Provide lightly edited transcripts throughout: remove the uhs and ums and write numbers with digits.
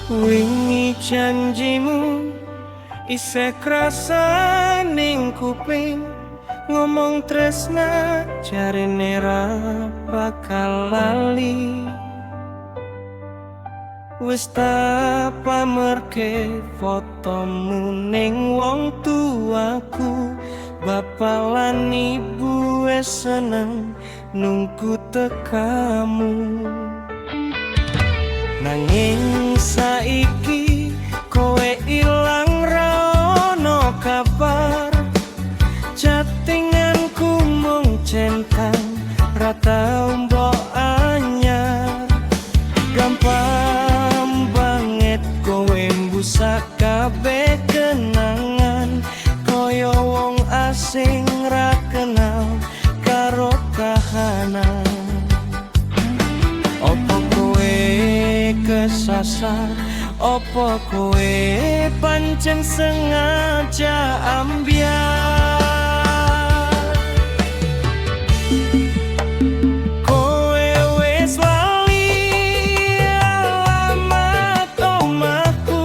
Wingi janjimu isih krasa ning kuping. Ngomong tresna jarene ra bakal lali. Wis tak pamerke fotomu ning wong tuaku. Bapak lan ibu wis seneng nunggu tekamu. Nanging saiki kowe ilang, ra ono kabar. Chattinganku mung centang, ra tau mbok anyar. Gampang banget kowe mbusak kabeh kenangan, koyo wong asing ra kenal karo kahanan. Opo kowe kesasar? Opo kowe pancen sengaja ambyar? Kowe wis lali alamat omahku.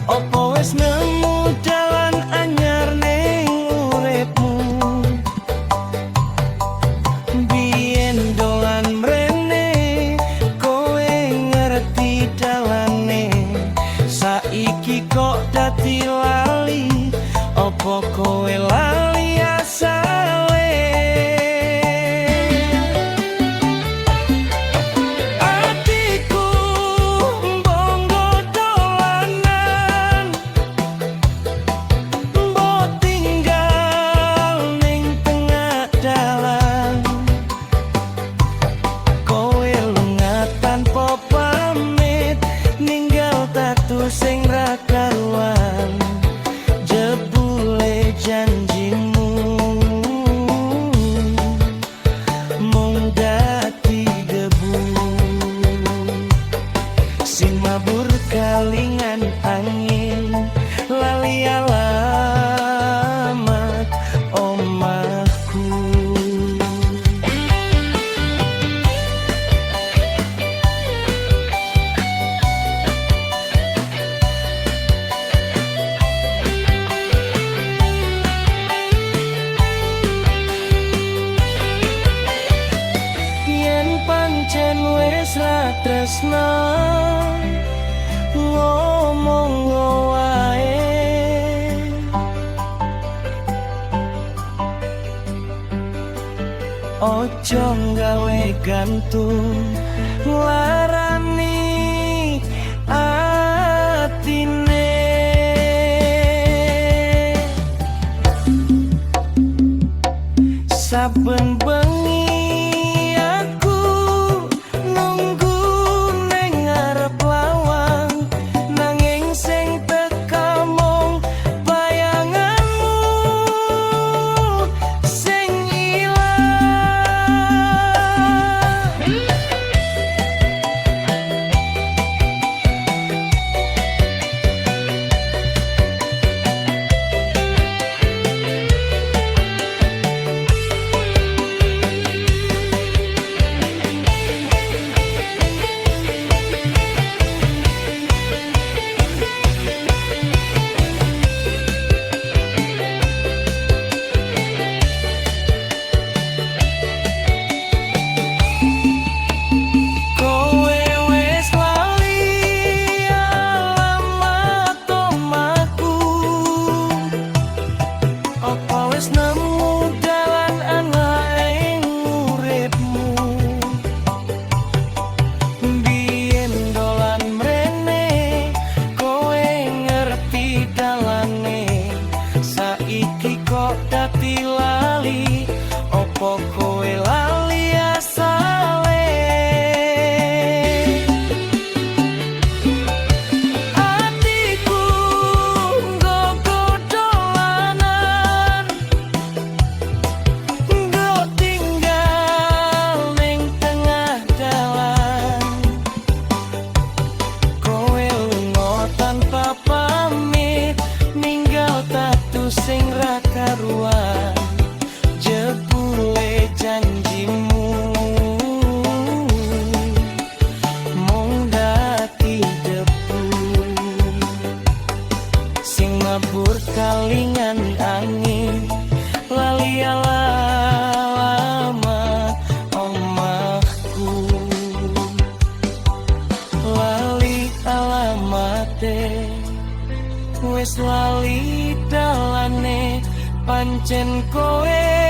Opo wis nemu dalan anyar ning uripmu? Biyen dolan mrene kowe ngerti dalane. Saiki kok dadi lali? Opo kowe lali asale? Atiku mbonggo dolanan, mbok tinggal ning tengah dalan. Kowe lunga tanpa pamit, ninggal tatu sing ra karuan. Jebule janjimu mung dadi debu sing mabur kalingan angin, lali alamat omahku. Yen pancen wis ra tresno, ngomong wae. Ojo gawe gantung larani atine. Saben bengi aku nunggu neng ngarep lawang, nanging sing teka mung bayanganmu sing ilang. Pancen kowe.